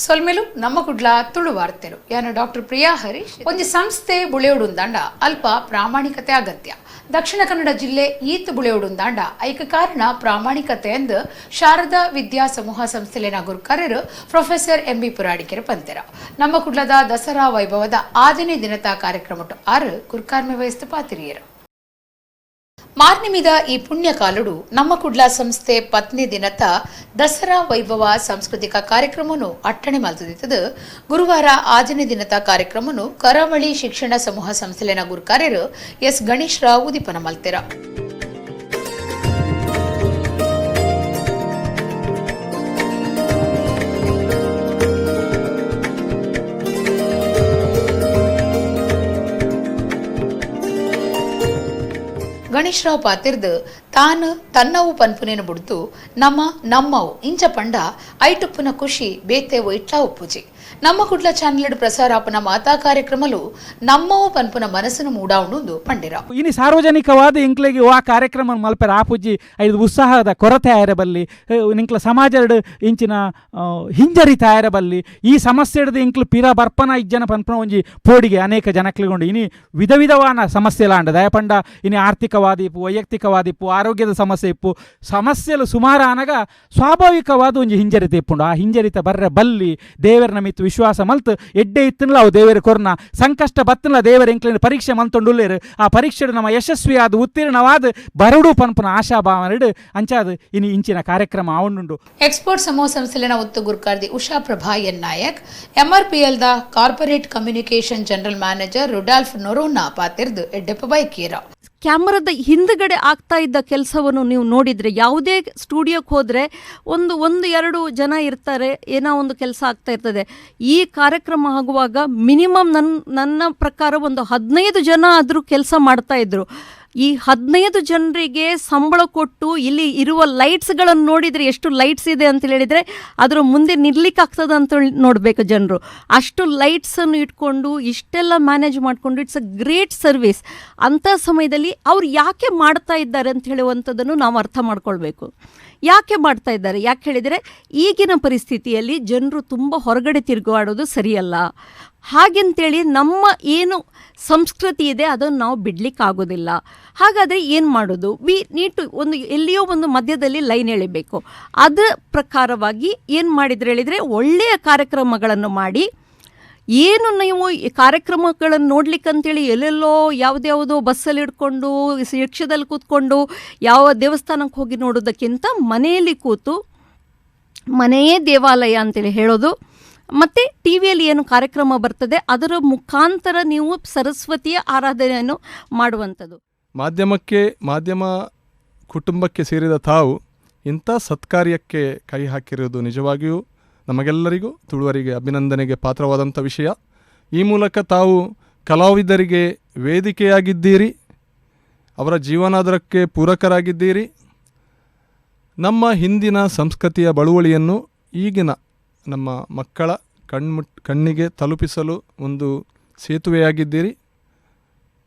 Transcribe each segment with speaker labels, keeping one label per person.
Speaker 1: ಸೊಲ್ಮೆಲು ನಮ್ಮ ಕುಡ್ಲ ತುಳು ವಾರ್ತೆಲು. ಯಾನು ಡಾಕ್ಟರ್ ಪ್ರಿಯಾ ಹರೀಶ್. ಒಂಜಿ ಸಂಸ್ಥೆ ಬುಳೆಯುಡುಂದಾಂಡ ಅಲ್ಪ ಪ್ರಾಮಾಣಿಕತೆ ಅಗತ್ಯ. ದಕ್ಷಿಣ ಕನ್ನಡ ಜಿಲ್ಲೆ ಈತ್ ಬುಳೆಯುಡುಂದಾಂಡ ಐಕ ಕಾರಣ ಪ್ರಾಮಾಣಿಕತೆ ಎಂದು ಶಾರದಾ ವಿದ್ಯಾ ಸಮೂಹ ಸಂಸ್ಥೆಲೆನ ಗುರುಕಾರರು professor M B ಪುರಾಡಿಕೆರೆ ಪಂತೆರ. ನಮ್ಮ ಕುಡ್ಲದ ದಸರಾ ವೈಭವದ ಆಜನೇ ದಿನತ ಕಾರ್ಯಕ್ರಮಟ್ಟು ಆರು ಗುರುಕಾರ್ಮೆ ವಹಿಸ್ತು ಪಾತಿರಿಯರು. ಮಾರ್ನಿಮಿದ ಈ ಪುಣ್ಯ ಕಾಲುಡು ನಮ್ಮ ಕುಡ್ಲ ಸಂಸ್ಥೆ ಪತ್ನಿ ದಿನತ ದಸರಾ ವೈಭವ ಸಾಂಸ್ಕೃತಿಕ ಕಾರ್ಯಕ್ರಮನು ಅಟ್ಟಣೆ ಮಲ್ತುದಿತ್ತದು. ಗುರುವಾರ ಆಜನೇ ದಿನತ ಕಾರ್ಯಕ್ರಮನು ಕರಾವಳಿ ಶಿಕ್ಷಣ ಸಮೂಹ ಸಂಸ್ಥೆಲೆನ ಗುರುಕಾರ್ಯರು ಎಸ್ ಗಣೇಶ್ ರಾವ್ ಉದಿಪನ ಮಲ್ತೆರ. ಗಣೇಶ್ ರಾವ್ ಪಾತಿರ್ದು ತಾನು ತನ್ನವು ಪನ್ಪುನೇನು ಬುಡ್ದು ನಮ್ಮ ನಮ್ಮವು ಇಂಚ ಪಂಡ ಐಟುಪ್ಪುನ ಖುಷಿ ಬೇತೆ ಒಯ್ಟ್ಲಾ ಉಪ್ಪುಜಿ. ನಮ್ಮ ಕುಡ್ಲ ಚಾನೆಲ್ ಪ್ರಸಾರಾಪನ ಮಾತಾ ಕಾರ್ಯಕ್ರಮಲು ನಮ್ಮವು ಪನ್ಪುನ ಮನಸ್ಸನ್ನು ಮೂಡಾವುಂಡು ಪಂಡಿರ.
Speaker 2: ಇನಿ ಸಾರ್ವಜನಿಕವಾದ ಇಂಕ್ಲೆಗೆ ಆ ಕಾರ್ಯಕ್ರಮ ಮಲ್ಪೆರ ಆಪುಜಿ, ಐದು ಉತ್ಸಾಹದ ಕೊರತೆ ಆಯರಬಲ್ಲಿ, ನಿಂಕ್ಲ ಸಮಾಜಡ್ ಇಂಚಿನ ಹಿಂಜರಿತ ಆಯರಬಲ್ಲಿ, ಈ ಸಮಸ್ಯೆಡ್ದು ಇಂಕ್ಲು ಪಿರ ಬರ್ಪನ ಇಜ್ಜನ ಪನ್ಪುನ ಒಂಜಿ ಪೋಡಿಗೆ ಅನೇಕ ಜನಕ್ಲೆಗೊಂಡು. ಇನಿ ವಿಧ ವಿಧವಾನ ಸಮಸ್ಯೆಲಾಂಡ ದಯಪಂಡ ಇನಿ ಆರ್ಥಿಕವಾದಿಪ್ಪು, ವೈಯಕ್ತಿಕವಾದಿಪ್ಪು, ಆರೋಗ್ಯದ ಸಮಸ್ಯೆ ಇಪ್ಪು, ಸಮಸ್ಯೆಲು ಸುಮಾರು ಆನಗ ಸ್ವಾಭಾವಿಕವಾದ ಒಂಜಿ ಹಿಂಜರಿತ ಇಪ್ಪುಂಡು. ಆ ಹಿಂಜರಿತ ಬರ್ರೆ ಬಲ್ಲಿ ದೇವರ ನಮಿತ್ ವಿಶ್ವಾಸ ಮಲ್ತು ಎಡ್ಡೆ ಇತ್ತನ್ಲ ಅವು ದೇವರ ಕೊರ್ನ, ಸಂಕಷ್ಟ ಬತ್ತನ್ಲ ದೇವರ ಎಂಕ್ಲಿನ ಪರೀಕ್ಷೆ ಮಲ್ತೊಂಡುಲ್ಲೇರು, ಆ ಪರೀಕ್ಷೆ ನಮ್ಮ ಯಶಸ್ವಿಯಾದ ಉತ್ತೀರ್ಣವಾದ ಬರಡು ಪನ್ಪುನ ಆಶಾಭಾವನೆಡು ಅಂಚಾದ ಇನಿ ಇಂಚಿನ ಕಾರ್ಯಕ್ರಮ ಆವೊಂಡುಂಡು.
Speaker 1: ಎಕ್ಸ್ಪೋರ್ಟ್ ಸಮೂಹ ಸಂಸ್ಥೆಲಿನ ಒತ್ತು ಗುರುಕಾರ್ದಿ Usha Prabha N Nayak, MRPL the corporate communication general manager Rudolph Noronha ಪಾತಿರ್ದು ಎಡ್ಡೆಪ್ಪ ಬೈಕೀರ.
Speaker 3: ಕ್ಯಾಮ್ರಾದ ಹಿಂದುಗಡೆ ಆಗ್ತಾ ಇದ್ದ ಕೆಲಸವನ್ನು ನೀವು ನೋಡಿದರೆ, ಯಾವುದೇ ಸ್ಟುಡಿಯೋಕ್ಕೆ ಹೋದರೆ ಒಂದು ಒಂದು ಎರಡು ಜನ ಇರ್ತಾರೆ, ಏನೋ ಒಂದು ಕೆಲಸ ಆಗ್ತಾ ಇರ್ತದೆ. ಈ ಕಾರ್ಯಕ್ರಮ ಆಗುವಾಗ ಮಿನಿಮಮ್ ನನ್ನ ಪ್ರಕಾರ ಒಂದು 15 ಜನ ಆದರೂ ಕೆಲಸ ಮಾಡ್ತಾಯಿದ್ರು. ಈ 15 ಜನರಿಗೆ ಸಂಬಳ ಕೊಟ್ಟು ಇಲ್ಲಿ ಇರುವ ಲೈಟ್ಸ್ಗಳನ್ನು ನೋಡಿದರೆ ಎಷ್ಟು ಲೈಟ್ಸ್ ಇದೆ ಅಂತ ಹೇಳಿದರೆ ಅದರ ಮುಂದೆ ನಿಲ್ಲಕ್ಕಾಗ್ತದೆ ಅಂತ ನೋಡಬೇಕು ಜನರು. ಅಷ್ಟು ಲೈಟ್ಸನ್ನು ಇಟ್ಕೊಂಡು ಇಷ್ಟೆಲ್ಲ ಮ್ಯಾನೇಜ್ ಮಾಡಿಕೊಂಡು it's a great service. ಅಂಥ ಸಮಯದಲ್ಲಿ ಅವ್ರು ಯಾಕೆ ಮಾಡ್ತಾ ಇದ್ದಾರೆ ಅಂತ ಹೇಳುವಂಥದ್ದನ್ನು ನಾವು ಅರ್ಥ ಮಾಡ್ಕೊಳ್ಬೇಕು. ಯಾಕೆ ಮಾಡ್ತಾ ಇದ್ದಾರೆ ಯಾಕೆ ಹೇಳಿದರೆ, ಈಗಿನ ಪರಿಸ್ಥಿತಿಯಲ್ಲಿ ಜನರು ತುಂಬ ಹೊರಗಡೆ ತಿರುಗಾಡೋದು ಸರಿಯಲ್ಲ. ಹಾಗೆಂತೇಳಿ ನಮ್ಮ ಏನು ಸಂಸ್ಕೃತಿ ಇದೆ ಅದನ್ನು ನಾವು ಬಿಡಲಿಕ್ಕಾಗೋದಿಲ್ಲ. ಹಾಗಾದರೆ ಏನು ಮಾಡೋದು? We need to ಒಂದು ಎಲ್ಲಿಯೋ ಒಂದು ಮಧ್ಯದಲ್ಲಿ ಲೈನ್ ಎಳಿಬೇಕು. ಅದರ ಪ್ರಕಾರವಾಗಿ ಏನು ಮಾಡಿದರೆ ಹೇಳಿದರೆ, ಒಳ್ಳೆಯ ಕಾರ್ಯಕ್ರಮಗಳನ್ನು ಮಾಡಿ, ಏನು ನೀವು ಈ ಕಾರ್ಯಕ್ರಮಗಳನ್ನು ನೋಡ್ಲಿಕ್ಕಂತೇಳಿ ಎಲ್ಲೆಲ್ಲೋ ಯಾವುದ್ಯಾವುದೋ ಬಸ್ಸಲ್ಲಿ ಹಿಡ್ಕೊಂಡು ರಿಕ್ಷಾದಲ್ಲಿ ಕೂತ್ಕೊಂಡು ಯಾವ ದೇವಸ್ಥಾನಕ್ಕೆ ಹೋಗಿ ನೋಡೋದಕ್ಕಿಂತ ಮನೆಯಲ್ಲಿ ಕೂತು, ಮನೆಯೇ ದೇವಾಲಯ ಅಂತೇಳಿ ಹೇಳೋದು, ಮತ್ತು ಟಿ ವಿಯಲ್ಲಿ ಏನು ಕಾರ್ಯಕ್ರಮ ಬರ್ತದೆ ಅದರ ಮುಖಾಂತರ ನೀವು ಸರಸ್ವತಿಯ ಆರಾಧನೆಯನ್ನು ಮಾಡುವಂಥದ್ದು.
Speaker 4: ಮಾಧ್ಯಮ ಕುಟುಂಬಕ್ಕೆ ಸೇರಿದ ತಾವು ಇಂಥ ಸತ್ಕಾರ್ಯಕ್ಕೆ ಕೈ ಹಾಕಿರುವುದು ನಿಜವಾಗಿಯೂ ನಮಗೆಲ್ಲರಿಗೂ ತುಳುವರಿಗೆ ಅಭಿನಂದನೆಗೆ ಪಾತ್ರವಾದಂಥ ವಿಷಯ. ಈ ಮೂಲಕ ತಾವು ಕಲಾವಿದರಿಗೆ ವೇದಿಕೆಯಾಗಿದ್ದೀರಿ, ಅವರ ಜೀವನಾಧಾರಕ್ಕೆ ಪೂರಕರಾಗಿದ್ದೀರಿ. ನಮ್ಮ ಹಿಂದಿನ ಸಂಸ್ಕೃತಿಯ ಬಳುವಳಿಯನ್ನು ಈಗಿನ ನಮ್ಮ ಮಕ್ಕಳ ಕಣ್ಣಿಗೆ ತಲುಪಿಸಲು ಒಂದು ಸೇತುವೆಯಾಗಿದ್ದೀರಿ.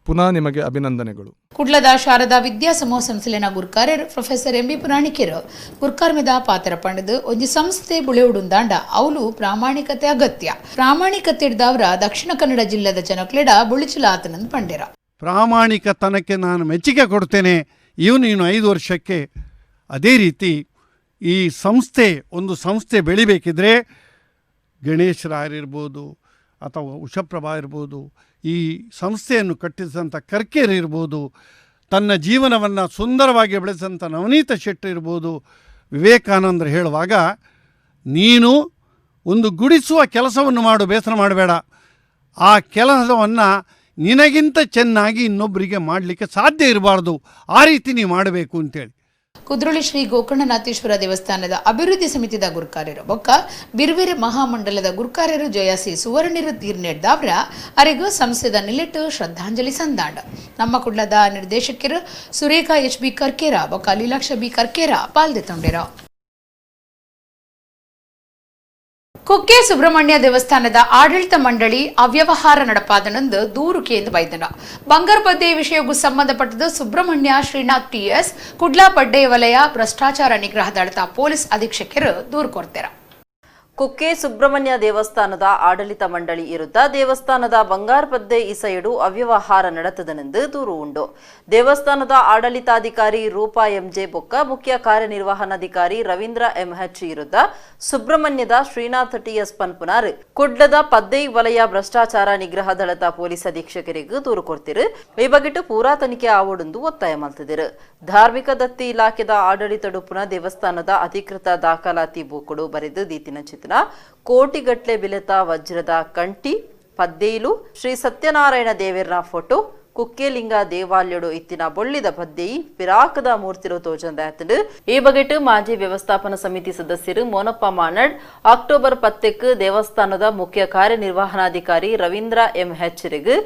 Speaker 4: ಪುನಃ ನಿಮಗೆ ಅಭಿನಂದನೆಗಳು.
Speaker 1: ಕುಡ್ಲದ ಶಾರದಾ ವಿದ್ಯಾ ಸಮೂಹ ಸಂಸ್ಥೆಲಿನ ಗುರ್ಕಾರ್ಯರು professor M B ಪುರಾಣಿಕೆರು ಗುರ್ಕಾರ್ಮೆದ ಪಾತ್ರ ಪಂಡದು ಒಂಜಿ ಸಂಸ್ಥೆ ಬುಳೆಯುಡುಂದಾಂಡ ಅವಲು ಪ್ರಾಮಾಣಿಕತೆ ಅಗತ್ಯ. ಪ್ರಾಮಾಣಿಕತೆ ಹಿಡ್ದವರ ದಕ್ಷಿಣ ಕನ್ನಡ ಜಿಲ್ಲೆದ ಜನಕ್ಲೆಡ ಬುಳಿಚುಲಾತನಂದು ಪಂಡಿರ.
Speaker 5: ಪ್ರಾಮಾಣಿಕತನಕ್ಕೆ ನಾನು ಮೆಚ್ಚುಗೆ ಕೊಡ್ತೇನೆ. ಇವನು ನೀನು 5 ವರ್ಷಕ್ಕೆ ಅದೇ ರೀತಿ ಈ ಸಂಸ್ಥೆ ಒಂದು ಸಂಸ್ಥೆ ಬೆಳಿಬೇಕಿದ್ರೆ ಗಣೇಶ್ ರಾಯರಿರ್ಬೋದು ಅಥವಾ ಉಷಪ್ರಭಾ ಇರ್ಬೋದು, ಈ ಸಂಸ್ಥೆಯನ್ನು ಕಟ್ಟಿಸಿದಂಥ ಕರ್ಕೇರ್ ಇರ್ಬೋದು, ತನ್ನ ಜೀವನವನ್ನು ಸುಂದರವಾಗಿ ಬೆಳೆಸಿದಂಥ ನವನೀತ ಶೆಟ್ಟಿ ಇರ್ಬೋದು. ವಿವೇಕಾನಂದರು ಹೇಳುವಾಗ ನೀನು ಒಂದು ಗುಡಿಸುವ ಕೆಲಸವನ್ನು ಮಾಡು, ಬೇಸರ ಮಾಡಬೇಡ. ಆ ಕೆಲಸವನ್ನು ನಿನಗಿಂತ ಚೆನ್ನಾಗಿ ಇನ್ನೊಬ್ಬರಿಗೆ ಮಾಡಲಿಕ್ಕೆ ಸಾಧ್ಯ ಇರಬಾರ್ದು, ಆ ರೀತಿ ನೀವು ಮಾಡಬೇಕು ಅಂತೇಳಿ.
Speaker 1: ಕುದ್ರೋಳಿ ಶ್ರೀ ಗೋಕರ್ಣನಾಥೇಶ್ವರ ದೇವಸ್ಥಾನದ ಅಭಿವೃದ್ಧಿ ಸಮಿತಿದ ಗುರುಕಾರ್ಯರು ಬೊಕ್ಕ ಬಿರ್ವಿರೆ ಮಹಾಮಂಡಲದ ಗುರುಕಾರ್ಯರು ಜಯಾಸಿ ಸುವರ್ಣಿರು ತೀರ್ನೆಡ್ದಾವ್ರ ಅರಿಗೂ ಸಂಸ್ಥೆದ ನಿಲೆಟ್ಟು ಶ್ರದ್ಧಾಂಜಲಿ ಸಂದಾಂಡ. ನಮ್ಮ ಕುಡ್ಲದ ನಿರ್ದೇಶಕರು ಸುರೇಖಾ ಎಚ್ ಬಿ ಕರ್ಕೇರ ಬೊಕ್ಕ ಲೀಲಾಕ್ಷ ಬಿ ಕರ್ಕೇರ ಪಾಲ್ದೆ ತೊಂಡಿರ. ಕುಕ್ಕೆ ಸುಬ್ರಹ್ಮಣ್ಯ ದೇವಸ್ಥಾನದ ಆಡಳಿತ ಮಂಡಳಿ ಅವ್ಯವಹಾರ ನಡಪಾದನಂದು ದೂರು ಕೇಂದ್ರ ಬೈದನ. ಬಂಗಾರಪದ್ದೆ ವಿಷಯಕ್ಕೂ ಸಂಬಂಧಪಟ್ಟದ್ದು ಸುಬ್ರಹ್ಮಣ್ಯ ಶ್ರೀನಾಥ್ ಟಿಎಸ್ ಕುಡ್ಲಾ ಪಡ್ಡೆ ವಲಯ ಭ್ರಷ್ಟಾಚಾರ ನಿಗ್ರಹ ದಳದ ಪೊಲೀಸ್ ಅಧೀಕ್ಷಕರು ದೂರು ಕೊಡ್ತಾರ.
Speaker 6: Kukke Subrahmanya ದೇವಸ್ಥಾನದ ಆಡಳಿತ ಮಂಡಳಿ ವಿರುದ್ಧ ದೇವಸ್ಥಾನದ ಬಂಗಾರಪದ್ದೆ ಇಸೆಯಡು ಅವ್ಯವಹಾರ ನಡೆತದನೆಂದು ದೂರು ಉಂಡು. ದೇವಸ್ಥಾನದ ಆಡಳಿತಾಧಿಕಾರಿ ರೂಪಾ ಎಂಜೆ ಬೊಕ್ಕ ಮುಖ್ಯ ಕಾರ್ಯನಿರ್ವಹಣಾಧಿಕಾರಿ ರವೀಂದ್ರ ಎಂಎಚ್ ವಿರುದ್ಧ ಸುಬ್ರಹ್ಮಣ್ಯದ ಶ್ರೀನಾಥ್ ಟಿಎಸ್ ಪನ್ಪುನಾರ್ ಕುಡ್ಲದ ಪದ್ದೈ ವಲಯ ಭ್ರಷ್ಟಾಚಾರ ನಿಗ್ರಹ ದಳದ ಪೊಲೀಸ್ ಅಧೀಕ್ಷಕರಿಗೆ ದೂರು ಕೊಡ್ತಿರು. ಈ ಬಗೆಟ್ ಪೂರಾ ತನಿಖೆ ಆವೊಡೊಂದು ಒತ್ತಾಯ ಮಲ್ತಿದಿರು. ಧಾರ್ಮಿಕ ದತ್ತಿ ಇಲಾಖೆದ ಆಡಳಿತಡುಪುನ ದೇವಸ್ಥಾನದ ಅಧಿಕೃತ ದಾಖಲಾತಿ ಬೂಕುಡು ಬರೆದು ದೀತಿನ ಚಿತ್ರ ಕೋಟಿಗಟ್ಲೆ ಬಿಲೆತ ವಜ್ರದ ಕಂಟಿ ಪದ್ದೇಲು ಶ್ರೀ ಸತ್ಯನಾರಾಯಣ ದೇವರ ಫೋಟೋ ಕುಕ್ಕೆಲಿಂಗ ದೇವಾಲಯಡು ಇತ್ತಿನ ಬೊಳ್ಳಿದ ಪದ್ದೇಯಿ ಪಿರಾಕದ ಮೂರ್ತಿರು ತೋಜಂದಾತಂಡು. ಈ ಬಗೆಟ್ ಮಾಜಿ ವ್ಯವಸ್ಥಾಪನಾ ಸಮಿತಿ ಸದಸ್ಯರು ಮೋನಪ್ಪ ಮಾನಡ್ ಅಕ್ಟೋಬರ್ 10ಕ್ಕೆ ದೇವಸ್ಥಾನದ ಮುಖ್ಯ ಕಾರ್ಯನಿರ್ವಹಣಾಧಿಕಾರಿ ರವೀಂದ್ರ ಎಂಎಚ್ ರಿಗೆ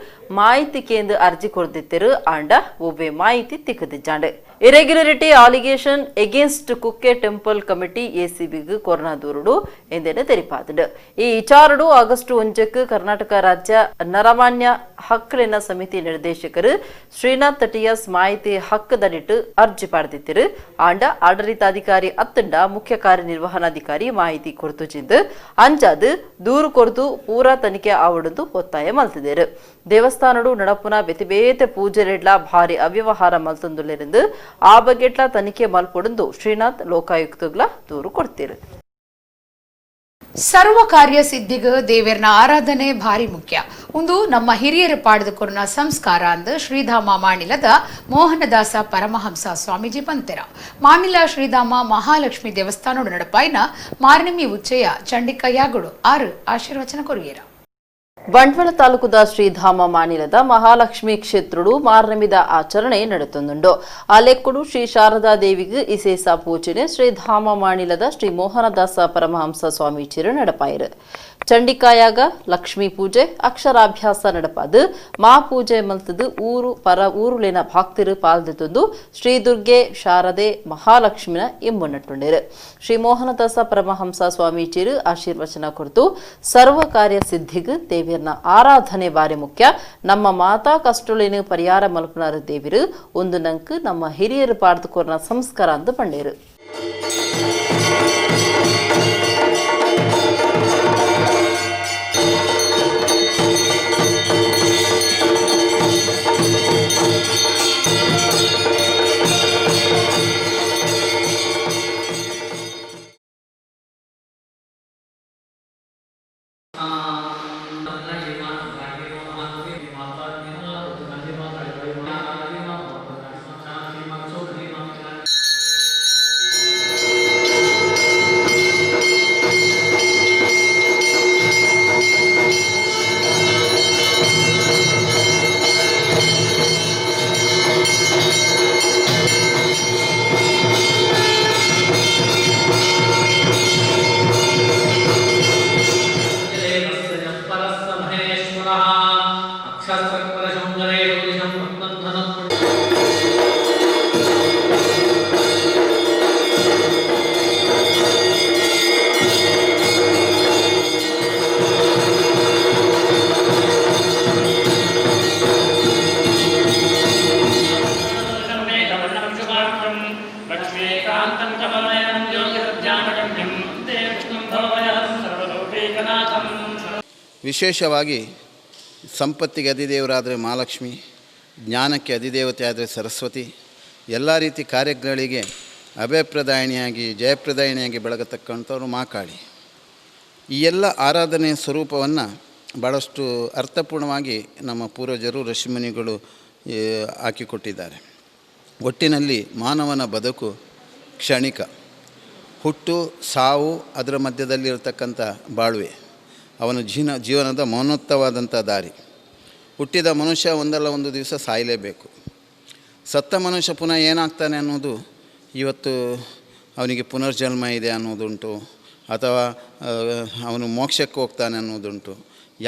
Speaker 6: ಮಾಹಿತಿ ಕೇಂದ್ರ ಅರ್ಜಿ ಕೊಡ್ದಿತ್ತಿರು. ಆಂಡ ಒಬ್ಬೆ ಮಾಹಿತಿ ತಿಕ್ಕದಿಜ್ಜಾಂಡು. Irregularity allegation against Kukke temple committee ಎಸಿಬಿಗೆ corona ದೂರುಡು ಎಂದೇನು ತೆರಿಪಾದಂಡು. ಈ ವಿಚಾರಡು ಆಗಸ್ಟ್ 1ಕ್ಕೆ ಕರ್ನಾಟಕ ರಾಜ್ಯ ನರಮಾನ್ಯ ಹಕ್ಕುಲಿನ ಸಮಿತಿ ನಿರ್ದೇಶಕರು ಶ್ರೀನಾಥ್ ತಟಿಯಸ್ ಮಾಹಿತಿ ಹಕ್ಕದಡಿಟ್ಟು ಅರ್ಜಿ ಪಡೆದಿತ್ತಿರು. ಆಂಡ ಆಡಳಿತಾಧಿಕಾರಿ ಅತ್ತಂಡ ಮುಖ್ಯ ಕಾರ್ಯನಿರ್ವಹಣಾಧಿಕಾರಿ ಮಾಹಿತಿ ಕೊರತು ಚಿಂದು ಅಂಜಾದು ದೂರು ಕೊರತು ಪೂರಾ ತನಿಖೆ ಆವಡಂದು ಒತ್ತಾಯ ಮಲ್ತಿದ್ದೇರು. ದೇವಸ್ಥಾನಡು ನಡಪುನ ಬೇತೆ ಬೇತೆ ಪೂಜೆರೆಡ್ಲ ಭಾರಿ ಅವ್ಯವಹಾರ ಮಲ್ತಂದುಲೆರೆಂದು ಆ ಬಗೆಟ್ಲ ತನಿಖೆ ಮಲ್ಪೊಡಂದು ಶ್ರೀನಾಥ್ ಲೋಕಾಯುಕ್ತಗಳ ದೂರು ಕೊಡ್ತೀರು.
Speaker 1: ಸರ್ವ ಕಾರ್ಯ ಸಿದ್ಧಿಗ ದೇವರನ ಆರಾಧನೆ ಭಾರಿ ಮುಖ್ಯ. ಒಂದು ನಮ್ಮ ಹಿರಿಯರು ಪಾಡಿದ ಸಂಸ್ಕಾರ ಅಂದು ಶ್ರೀಧಾಮ ಮಾಣಿಲದ ಮೋಹನದಾಸ ಪರಮಹಂಸ ಸ್ವಾಮೀಜಿ ಪಂತೆರ. ಮಾಣಿಲ ಶ್ರೀಧಾಮ ಮಹಾಲಕ್ಷ್ಮಿ ದೇವಸ್ಥಾನೋಡು ನಡಪಾಯಿನ ಮಾರ್ನಿಮಿ ಉಚ್ಚಯ ಚಂಡಿಕಾ ಯಾಗುಡು 6 ಆಶೀರ್ವಚನ ಕೊರಿಯರ.
Speaker 6: ಬಂಟ್ವಾಳ ತಾಲೂಕುದ ಶ್ರೀಧಾಮ ಮಾನಿಲದ ಮಹಾಲಕ್ಷ್ಮಿ ಕ್ಷೇತ್ರಡು ಮಾರ್ನಮಿದ ಆಚರಣೆ ನಡೆತೊಂದುಂಡು. ಅಲೆಕ್ಕುಡು ಶ್ರೀ ಶಾರದಾ ದೇವಿಗೆ ಇಸೇಸ ಪೂಜನೆ ಶ್ರೀಧಾಮ ಮಾನಿಲದ ಶ್ರೀ ಮೋಹನದಾಸ ಪರಮಹಂಸ ಸ್ವಾಮೀಜಿರು ನಡಪಾಯಿರು. ಚಂಡಿಕಾಯಾಗ ಲಕ್ಷ್ಮೀ ಪೂಜೆ ಅಕ್ಷರಾಭ್ಯಾಸ ನಡಪಾದು ಮಾ ಪೂಜೆ ಮಲ್ತದು ಊರು ಪರ ಊರುಲೇನ ಭಕ್ತರು ಪಾಲ್ದಿತ್ತೊಂದು ಶ್ರೀ ದುರ್ಗೆ ಶಾರದೆ ಮಹಾಲಕ್ಷ್ಮಿನ ಎಂಬುನಟ್ಟುಂಡಿರು. ಶ್ರೀ ಮೋಹನದಾಸ ಪರಮಹಂಸ ಸ್ವಾಮೀಜಿರು ಆಶೀರ್ವಚನ ಕೊಡ್ತು ಸರ್ವ ಕಾರ್ಯ ಸಿದ್ಧಿಗೆ ದೇವಿಯರ್ನ ಆರಾಧನೆ ಬಾರಿ ಮುಖ್ಯ. ನಮ್ಮ ಮಾತಾ ಕಷ್ಟುಲೇನು ಪರಿಹಾರ ಮಲ್ಪನಾರ ದೇವಿರು ಒಂದು ನಂಕು ನಮ್ಮ ಹಿರಿಯರು ಪಾಡ್ದುಕೊರ್ನ ಸಂಸ್ಕಾರ ಅಂದು ಪಂಡೇರು.
Speaker 7: ವಿಶೇಷವಾಗಿ ಸಂಪತ್ತಿಗೆ ಅಧಿದೇವರಾದರೆ ಮಹಾಲಕ್ಷ್ಮಿ, ಜ್ಞಾನಕ್ಕೆ ಅಧಿದೇವತೆ ಆದರೆ ಸರಸ್ವತಿ, ಎಲ್ಲ ರೀತಿ ಕಾರ್ಯಗಳಿಗೆ ಅಭಯಪ್ರದಾಯಿಣಿಯಾಗಿ ಜಯಪ್ರದಾಯಿಣಿಯಾಗಿ ಬೆಳಗತಕ್ಕಂಥವ್ರು ಮಹಾಕಾಳಿ. ಈ ಎಲ್ಲ ಆರಾಧನೆಯ ಸ್ವರೂಪವನ್ನು ಭಾಳಷ್ಟು ಅರ್ಥಪೂರ್ಣವಾಗಿ ನಮ್ಮ ಪೂರ್ವಜರು ಋಷಿಮುನಿಗಳು ಹಾಕಿಕೊಟ್ಟಿದ್ದಾರೆ. ಒಟ್ಟಿನಲ್ಲಿ ಮಾನವನ ಬದುಕು ಕ್ಷಣಿಕ, ಹುಟ್ಟು ಸಾವು ಅದರ ಮಧ್ಯದಲ್ಲಿರತಕ್ಕಂಥ ಬಾಳುವೆ ಅವನ ಜೀವನದ ಮೌನೋತ್ತವಾದಂಥ ದಾರಿ. ಹುಟ್ಟಿದ ಮನುಷ್ಯ ಒಂದಲ್ಲ ಒಂದು ದಿವಸ ಸಾಯಲೇಬೇಕು. ಸತ್ತ ಮನುಷ್ಯ ಪುನಃ ಏನಾಗ್ತಾನೆ ಅನ್ನೋದು ಇವತ್ತು ಅವನಿಗೆ ಪುನರ್ಜನ್ಮ ಇದೆ ಅನ್ನೋದುಂಟು, ಅಥವಾ ಅವನು ಮೋಕ್ಷಕ್ಕೆ ಹೋಗ್ತಾನೆ ಅನ್ನೋದುಂಟು.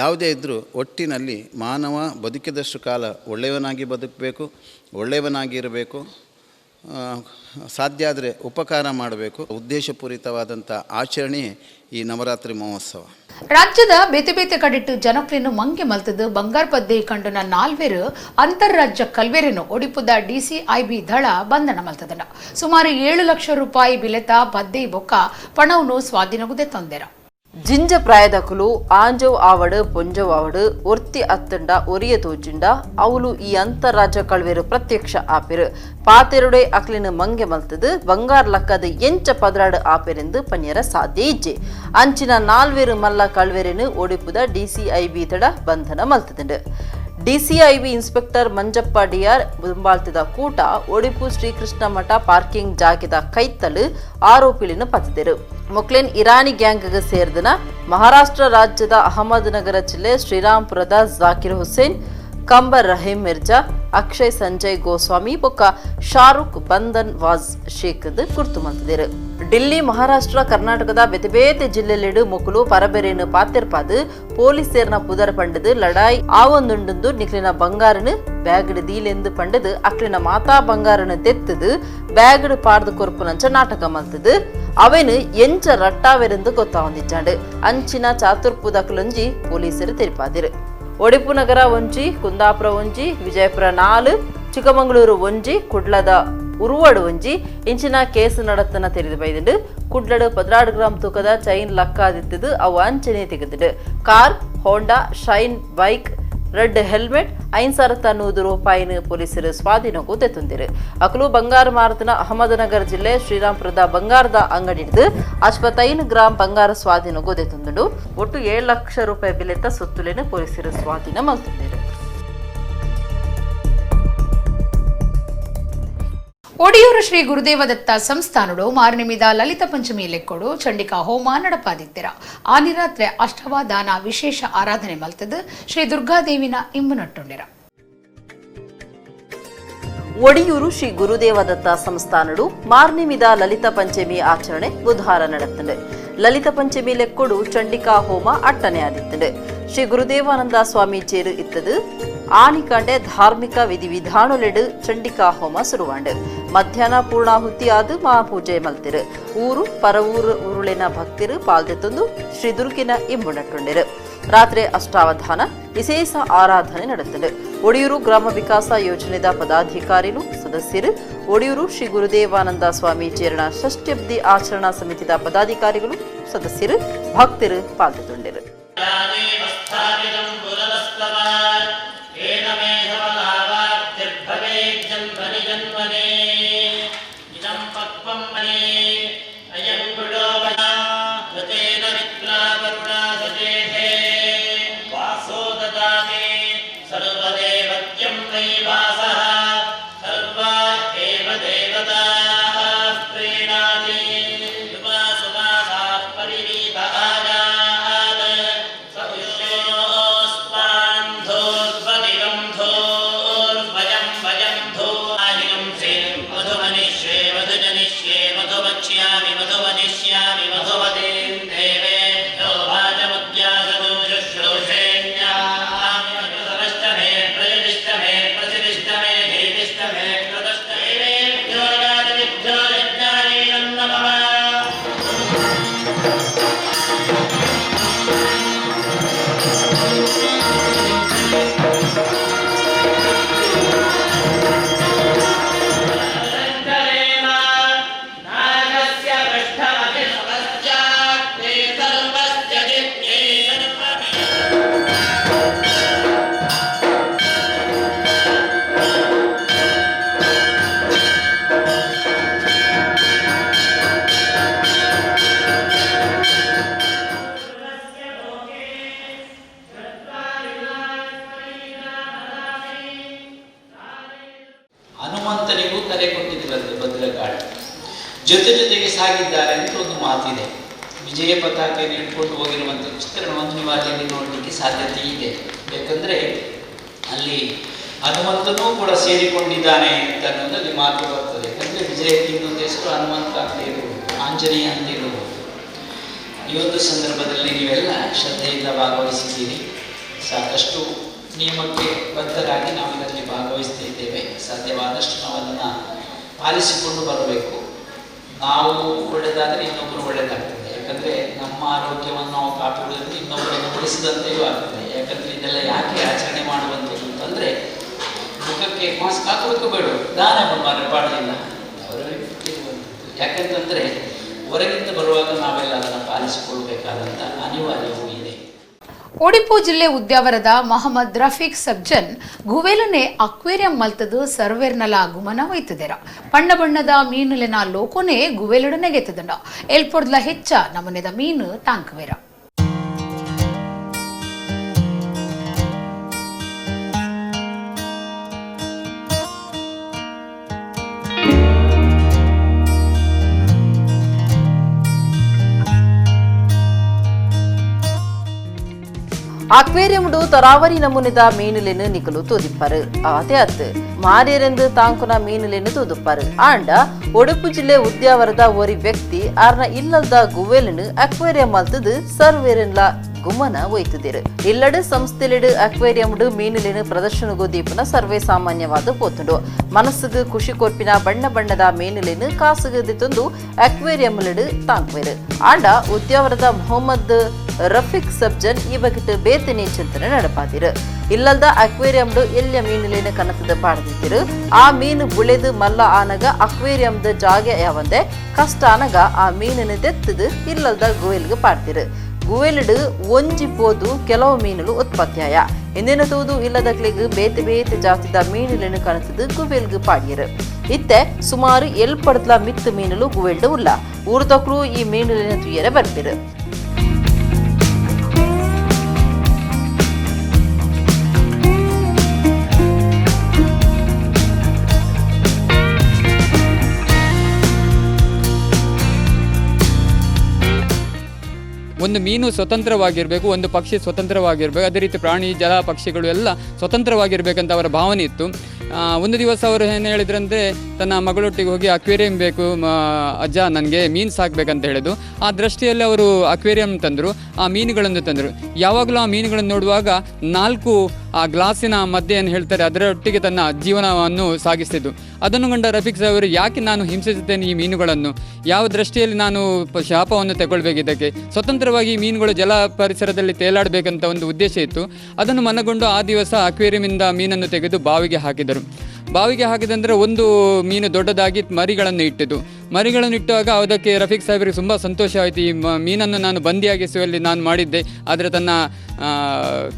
Speaker 7: ಯಾವುದೇ ಇದ್ದರೂ ಒಟ್ಟಿನಲ್ಲಿ ಮಾನವ ಬದುಕಿದಷ್ಟು ಕಾಲ ಒಳ್ಳೆಯವನಾಗಿ ಬದುಕಬೇಕು, ಒಳ್ಳೆಯವನಾಗಿರಬೇಕು, ಸಾಧ್ಯ ಆದರೆ ಉಪಕಾರ ಮಾಡಬೇಕು. ಉದ್ದೇಶಪೂರಿತವಾದಂಥ ಆಚರಣೆಯೇ ಈ ನವರಾತ್ರಿ ಮಹೋತ್ಸವ.
Speaker 1: ರಾಜ್ಯದ ಬೇತೆ ಬೇತೆ ಕಡಿಟ್ಟು ಜನಕ್ಲೆನು ಮಂಗೆ ಮಲ್ತದ್ದು ಬಂಗಾರ ಪದ್ದೆ ಕಂಡುನ ನಾಲ್ವೇರು ಅಂತರ್ರಾಜ್ಯ ಕಲ್ವೇರನ್ನು ಒಡಿಪುದ ಡಿಸಿಐಬಿ ದಳ ಬಂಧನ ಮಲ್ತದನ. ಸುಮಾರು 7 ಲಕ್ಷ ರೂಪಾಯಿ ಬಿಲೆತ ಪದ್ದೆ ಬೊಕ್ಕ ಪಣವನ್ನು ಸ್ವಾಧೀನಗುದೆ ತಂದೆರ.
Speaker 6: ಜಿಂಜ ಪ್ರಾಯದಕುಲು ಆಂಜವ್ ಆವಡು ಪೊಂಜವ್ ಆವಡು ಒರ್ತಿ ಅತ್ತಂಡ ಒರಿಯ ತೋಜಿಂಡ ಅವಲು ಈ ಅಂತರಾಜ್ಯ ಕಳ್ವೆರು ಪ್ರತ್ಯಕ್ಷ ಆಪಿರು ಪಾತೆರುಡೆ ಅಕ್ಲಿನ ಮಂಗೆ ಮಲ್ತದು ಬಂಗಾರ್ ಲಕ್ಕದ ಎಂಚ ಪದರಾಡು ಆಪಿರೆಂದು ಪನ್ಯರ ಸಾಧ್ಯ ಇಜ್ಜೆ. ಅಂಚಿನ ನಾಲ್ವೇರು ಮಲ್ಲ ಕಳ್ವೆರೆನು ಒಡಿಪುದ ಡಿಸಿಐಬಿ ತಡ ಬಂಧನ ಮಲ್ತದಂಡು. ಡಿಸಿಐಬಿ ಇನ್ಸ್ಪೆಕ್ಟರ್ ಮಂಜಪ್ಪ ಡಿಆರ್ ದುಂಬಾಳ್ತಿದ ಕೂಟ ಒಡಿಪು ಶ್ರೀಕೃಷ್ಣ ಮಠ ಪಾರ್ಕಿಂಗ್ ಜಾಗೆದ ಕೈತಲು ಆರೋಪಿಲಿನ ಪತ್ತಿದರು. ಮೊಕ್ಲೆನ್ ಇರಾನಿ ಗ್ಯಾಂಗ್ ಸೇರ್ದನ ಮಹಾರಾಷ್ಟ್ರ ರಾಜ್ಯದ ಅಹಮದ್ನಗರ ಜಿಲ್ಲೆ ಶ್ರೀರಾಂಪುರದ ಜಾಕಿರ್ ಹುಸೇನ್, ಕಂಬರ್ ರಹೀಂ ಮಿರ್ಜಾ, ಅಕ್ಷಯ್ ಸಂಜಯ್ ಗೋಸ್ವಾಮಿ ಬೊಕ್ಕ ಶಾರುಖ್ ಬಂದನ್ ವಾಜ್ ಶೇಖ್ ಗುರ್ತು ಮಲ್ತಿದರು. ಡಿಲ್ಲಿ, ಮಹಾರಾಷ್ಟ್ರ, ಕರ್ನಾಟಕದ ಬೇತೆ ಬೇತೆ ಜಿಲ್ಲೆಲಿಡು ಮೊಕುಲು ಪರಬೆರೇನು ಪಾತೆರ್ಪಾದು ಪೊಲೀಸೇರ್ನ ಪುದರ್ ಪಂಡದು ಲಡಾಯಿ ಆವೊಂದುಂಡು ನಿಕ್ಲಿನ ಬಂಗಾರನು ಬ್ಯಾಗ್ಡ್ ದೀಲೆಂದು ಪಂಡದು ಅಕ್ಲಿನ ಮಾತಾ ಬಂಗಾರನು ತೆತ್ತದು ಬ್ಯಾಗ್ಡ್ ಪಾರ್ದು ಕೊರ್ಪುನಂಚ ನಾಟಕ ಮಲ್ತದು ಅವೇನು ಎಂಚ ರಟ್ಟಾವೆರೆಂದು ಗೊತ್ತಾವಂದಿಚ್ಚಾಂಡು. ಅಂಚಿನ ಚಾತುರ್ಪುದಕ್ಲೊಂಜಿ ಪೊಲೀಸರು ತೆರಿಪಾದಿರು. ಒಡಿಪು ನಗರ ಒಂಜಿ, ಕುಂದಾಪುರ ಒಂಜಿ, ವಿಜಯಪುರ 4, ಚಿಕ್ಕಮಗಳೂರು ಒಂಜಿ, ಕುಡ್ಲದ ಉರುವಡು ಒಂಜಿ ಇಂಚಿನ ಕೇಸು ನಡತನ ತೆರೆದು ಬೈದುಂಡು. ಕುಡ್ಲಡು 16 ಗ್ರಾಂ ತೂಕದ ಚೈನ್ ಲಕ್ಕಾದಿತ್ತದು ಅವು ಅಂಚನೆ ತೆಗೆದುಂಡು. Car, Honda Shine bike, red helmet 5100 ರೂಪಾಯಿನ ಪೊಲೀಸರು ಸ್ವಾಧೀನಕ್ಕೂ ತೆತ್ತುಂದಿರು. ಅಕಲು ಬಂಗಾರ ಮಾರುತನ ಅಹಮದನಗರ ಜಿಲ್ಲೆ ಶ್ರೀರಾಂಪುರದ ಬಂಗಾರದ ಅಂಗಡಿ ಹಿಡಿದು 65 ಗ್ರಾಂ ಬಂಗಾರ ಸ್ವಾಧೀನಕ್ಕೂ ತೆತ್ತುಂದುಂಡು. ಒಟ್ಟು 7 ಲಕ್ಷ ರೂಪಾಯಿ ಬೆಲೆತ ಸೊತ್ತುಲೇನು ಪೊಲೀಸರು ಸ್ವಾಧೀನ ಮಲ್ತುಂದಿರು.
Speaker 1: ಒಡಿಯೂರು ಶ್ರೀ ಗುರುದೇವದತ್ತ ಸಂಸ್ಥಾನಡು ಮಾರ್ನಿಮಿದ ಲಲಿತ ಪಂಚಮಿ ಲೆಕ್ಕೊಡು ಚಂಡಿಕಾ ಹೋಮ ನಡಪಾದಿತ್ತೆರ. ಆನಿರಾತ್ರೆ ಅಷ್ಟವಾದಾನ ವಿಶೇಷ ಆರಾಧನೆ ಮಲ್ತದು ಶ್ರೀ ದುರ್ಗಾದೇವಿನ ಇಂಬು ನಟ್ಟುಂಡಿರ.
Speaker 6: ಒಡಿಯೂರು ಶ್ರೀ ಗುರುದೇವದತ್ತ ಸಂಸ್ಥಾನಡು ಮಾರ್ನಿಮಿದ ಲಲಿತ ಪಂಚಮಿ ಆಚರಣೆ ಬುಧವಾರ ನಡೆತ್ತಂಡು. ಲಲಿತ ಪಂಚಮಿ ಲೆಕ್ಕೊಡು ಚಂಡಿಕಾ ಹೋಮ ಅಟ್ಟನೆ ಆದಿತ್ತಂಡು. ಶ್ರೀ ಗುರುದೇವಾನಂದ ಸ್ವಾಮಿ ಚೇರು ಇತ್ತದು. ಆನಿಕಂಡೆ ಧಾರ್ಮಿಕ ವಿಧಿವಿಧಾನಲೆಡು ಚಂಡಿಕಾ ಹೋಮ ಸುರುವಾಂಡು. ಮಧ್ಯಾಹ್ನ ಪೂರ್ಣಾಹುತಿ ಆದು ಮಹಾಪೂಜೆ ಮಲ್ತಿರು. ಊರು ಪರವೂರು ಊರುಳಿನ ಭಕ್ತಿರು ಪಾಲ್ದೆತ್ತೊಂದು ಶ್ರೀ ದುರ್ಗಿನ ಇಂಬು ನಟ್ಟುಂಡಿರು. ರಾತ್ರಿ ಅಷ್ಟಾವಧಾನ ವಿಶೇಷ ಆರಾಧನೆ ನಡೆತ್ತಂಡು. ಒಡಿಯೂರು ಗ್ರಾಮ ವಿಕಾಸ ಯೋಜನೆದ ಪದಾಧಿಕಾರಿಲು ಸದಸ್ಯರು, ಒಡಿಯೂರು ಶ್ರೀ ಗುರುದೇವಾನಂದ ಸ್ವಾಮಿ ಚೇರಣ ಷಷ್ಠ್ಯಬ್ದಿ ಆಚರಣಾ ಸಮಿತಿದ ಪದಾಧಿಕಾರಿಗಳು ಸದಸ್ಯರು ಭಕ್ತರು ಪಾಲ್ಗೊಂಡಿರು.
Speaker 8: ಹನುಮಂತನಿಗೂ ಕರೆ ಕೊಟ್ಟಿದ್ರಂತೆ ಭದ್ರಕಾಳಿ. ಜೊತೆ ಜೊತೆಗೆ ಸಾಗಿದ್ದಾರೆ ಅಂತ ಒಂದು ಮಾತಿದೆ. ವಿಜಯ ಪತಾಕೆಯನ್ನು ಇಟ್ಕೊಂಡು ಹೋಗಿರುವಂಥ ಚಿತ್ರಣವನ್ನು ನೀವು ಅಲ್ಲಿ ನೋಡಲಿಕ್ಕೆ ಸಾಧ್ಯತೆ ಇದೆ. ಯಾಕಂದರೆ ಅಲ್ಲಿ ಹನುಮಂತನೂ ಕೂಡ ಸೇರಿಕೊಂಡಿದ್ದಾನೆ ಅಂತ ಅನ್ನೋದು ಅಲ್ಲಿ ಮಾತು ಬರ್ತದೆ. ಯಾಕಂದರೆ ವಿಜಯಕ್ಕೆ ಇನ್ನೊಂದು ಹೆಸರು ಹನುಮಂತ ಅಂತ ಇರಬಹುದು, ಆಂಜನೇಯ ಅಂತ ಇರಬಹುದು. ಈ ಒಂದು ಸಂದರ್ಭದಲ್ಲಿ ನೀವೆಲ್ಲ ಶ್ರದ್ಧೆಯಿಂದ ಭಾಗವಹಿಸಿದ್ದೀರಿ. ಸಾಕಷ್ಟು ನಿಯಮಕ್ಕೆ ಬದ್ಧರಾಗಿ ನಾವು ಇದರಲ್ಲಿ ಭಾಗವಹಿಸ್ತಾ ಇದ್ದೇವೆ. ಸಾಧ್ಯವಾದಷ್ಟು ನಾವು ಅದನ್ನು ಪಾಲಿಸಿಕೊಂಡು ಬರಬೇಕು. ನಾವು ಒಳ್ಳೆಯದಾದರೆ ಇನ್ನೊಬ್ಬರು ಒಳ್ಳೆಯದಾಗ್ತದೆ. ಯಾಕಂದರೆ ನಮ್ಮ ಆರೋಗ್ಯವನ್ನು ನಾವು ಕಾಪಾಡುವುದರಿಂದ ಇನ್ನೊಬ್ಬರನ್ನು ಉಳಿಸಿದಂತೆಯೂ ಆಗ್ತದೆ. ಯಾಕಂದರೆ ಇದೆಲ್ಲ ಯಾಕೆ ಆಚರಣೆ ಮಾಡುವಂಥದ್ದು ಅಂತಂದರೆ, ಮುಖಕ್ಕೆ ಮಾಸ್ಕ್ ಹಾಕಬೇಕು ಬೇಡ, ದಾನ ಮಾರೆ ಪಾಡಲಿಲ್ಲ ಅವರವರಿಗೆ ಗೊತ್ತಿರುವಂಥದ್ದು. ಯಾಕಂತಂದರೆ ಹೊರಗಿಂದ ಬರುವಾಗ ನಾವೆಲ್ಲ ಅದನ್ನು ಪಾಲಿಸಿಕೊಳ್ಳಬೇಕಾದಂಥ ಅನಿವಾರ್ಯವೂ ಇದೆ.
Speaker 1: ಒಡಿಪು ಜಿಲ್ಲೆ ಉದ್ಯಾವರದ ಮೊಹಮ್ಮದ್ ರಫೀಕ್ ಸಬ್ಜನ್ ಗುವೇಲನೆ ಅಕ್ವೇರಿಯಂ ಮಲ್ತದು ಸರ್ವೇರ್ನಲ ಗುಮನ ಒಯ್ತದೆರ. ಬಣ್ಣ ಬಣ್ಣದ ಮೀನುಲೆನ ಲೋಕೋನೆ ಗುವೇಲುಡನೆ ಗೆತ್ತದಂಡ. ಎಲ್ಪೊಡ್ಲ ಹೆಚ್ಚ ನಮನೆದ ಮೀನು ತಾಂಕುವೆರ.
Speaker 6: ಅಕ್ವೇರಿಯಂಡು ತರಾವರಿ ನಮೂನೆದ ಮೀನುಲೆನು ನಿಕಲು ತೂದಿಪ್ಪರು. ಅದೇ ಅತ್ತು ಮಾರ್ಯರೆಂದು ತಾಂಕುನ ಮೀನುಲೆನು ತೂದುಪ್ಪರು. ಆಂಡ ಒಡುಪು ಜಿಲ್ಲೆ ಉದ್ಯಾವರದ ಒರಿ ವ್ಯಕ್ತಿ ಆರ್ನ ಇಲ್ಲದ ಗುವೇಲನು ಅಕ್ವೇರಿಯಂ ಮಲ್ತದು ಸರ್ವೇರೆನ್ಲ ಗುಮನ ಒಯ್ತುದಿರು. ಇಲ್ಲಡು ಸಂಸ್ಥೆಲಿಡು ಅಕ್ವೇರಿಯಂಡು ಮೀನುಲೆನು ಪ್ರದರ್ಶನಗು ದೀಪನ ಸರ್ವೇ ಸಾಮಾನ್ಯವಾದ ಪೋತುಂಡು. ಮನಸ್ಸುಗು ಖುಷಿ ಕೊರ್ಪಿನ ಬಣ್ಣ ಬಣ್ಣದ ಮೀನುಲೆನು ಕಾಸುಗು ದಿತ್ತೊಂದು ಅಕ್ವೇರಿಯಂಲಿಡು ತಾಂಕುವೆರು. ಆಂಡ ಉದ್ಯಾವರದ ಮೊಹಮ್ಮದ್ ರಫೀಕ್ ಸಬ್ಜನ್ ಈ ಬಗೆಟ್ ಬೇತನೆ ಚಿಂತನೆ ನಡಪಾದಿರು. ಇಲ್ಲದ ಅಕ್ವೇರಿಯಂಡು ಎಲ್ಲಿಯ ಮೀನುಲೇನು ಕನತದ ಪಾಡ್ದಿತ್ತಿರು. ಆ ಮೀನು ಬುಳೆದು ಮಲ್ಲ ಆನಗ ಅಕ್ವೇರಿಯಂದ ಜಾಗೆ ಯಾವಂದೆ ಕಷ್ಟ ಆನಗ ಆ ಮೀನನ್ನು ದೆತ್ತದು ಇಲ್ಲದ ಗುವೆಲ್ಗೆ ಪಾಡ್ತಿರು. ಗುವೆಲ್ಡು ಒಂಜಿ ಪೋದು ಕೆಲವು ಮೀನುಲು ಉತ್ಪತ್ತಿಯಾಯ. ಇಂದಿನ ತೂದು ಇಲ್ಲದಕ್ಲಿಗ್ ಬೇತೆ ಬೇತೆ ಜಾತಿದ ಮೀನುಲೇನು ಕನತದು ಗುವೆಲ್ಗೆ ಪಾಡಿಯರು. ಇತ್ತೆ ಸುಮಾರು ಎಲ್ಪಡ್ಲ ಮಿತ್ತು ಮೀನುಲು ಗುವೆಲ್ಡು ಉಲ್ಲ. ಊರ್ದಕ್ಲು ಈ ಮೀನುಲೇನು ತುಯ್ಯರೆ ಬರ್ತಿರು.
Speaker 9: ಒಂದು ಮೀನು ಸ್ವತಂತ್ರವಾಗಿರಬೇಕು, ಒಂದು ಪಕ್ಷಿ ಸ್ವತಂತ್ರವಾಗಿರಬೇಕು, ಅದೇ ರೀತಿ ಪ್ರಾಣಿ ಜಲ ಪಕ್ಷಿಗಳು ಎಲ್ಲ ಸ್ವತಂತ್ರವಾಗಿರಬೇಕಂತ ಅವರ ಭಾವನೆ ಇತ್ತು. ಒಂದು ದಿವಸ ಅವರು ಏನು ಹೇಳಿದ್ರಂದರೆ, ತನ್ನ ಮಗಳೊಟ್ಟಿಗೆ ಹೋಗಿ ಅಕ್ವೇರಿಯಂ ಬೇಕು ಅಜ್ಜ, ನನಗೆ ಮೀನು ಸಾಕಬೇಕಂತ ಹೇಳಿದ್ದು. ಆ ದೃಷ್ಟಿಯಲ್ಲಿ ಅವರು ಅಕ್ವೇರಿಯಂ ತಂದರು, ಆ ಮೀನುಗಳನ್ನು ತಂದರು. ಯಾವಾಗಲೂ ಆ ಮೀನುಗಳನ್ನು ನೋಡುವಾಗ 4 ಆ ಗ್ಲಾಸಿನ ಮಧ್ಯೆ ಏನು ಹೇಳ್ತಾರೆ ಅದರೊಟ್ಟಿಗೆ ತನ್ನ ಜೀವನವನ್ನು ಸಾಗಿಸ್ತಿದ್ದು. ಅದನ್ನು ಕಂಡ ರಫೀಕ್ ಸಾಹೇಬರು, ಯಾಕೆ ನಾನು ಹಿಂಸಿಸುತ್ತೇನೆ ಈ ಮೀನುಗಳನ್ನು, ಯಾವ ದೃಷ್ಟಿಯಲ್ಲಿ ನಾನು ಶಾಪವನ್ನು ತಗೊಳ್ಬೇಕು, ಇದಕ್ಕೆ ಸ್ವತಂತ್ರವಾಗಿ ಈ ಮೀನುಗಳು ಜಲ ಪರಿಸರದಲ್ಲಿ ತೇಲಾಡಬೇಕಂತ ಒಂದು ಉದ್ದೇಶ ಇತ್ತು. ಅದನ್ನು ಮನಗೊಂಡು ಆ ದಿವಸ ಅಕ್ವೇರಿಯಮಿಂದ ಮೀನನ್ನು ತೆಗೆದು ಬಾವಿಗೆ ಹಾಕಿದರು. ಬಾವಿಗೆ ಹಾಕಿದಂದರೆ ಒಂದು ಮೀನು ದೊಡ್ಡದಾಗಿ ಮರಿಗಳನ್ನು ಇಟ್ಟಿತು. ಮರಿಗಳನ್ನು ಇಟ್ಟಾಗ ಅದಕ್ಕೆ ರಫೀಕ್ ಸಾಹೇಬರಿಗೆ ತುಂಬ ಸಂತೋಷವಾಯಿತು. ಈ ಮೀನನ್ನು ನಾನು ಬಂದಿಯಾಗಿಸುವಲ್ಲಿ ನಾನು ಮಾಡಿದ್ದೆ, ಆದರೆ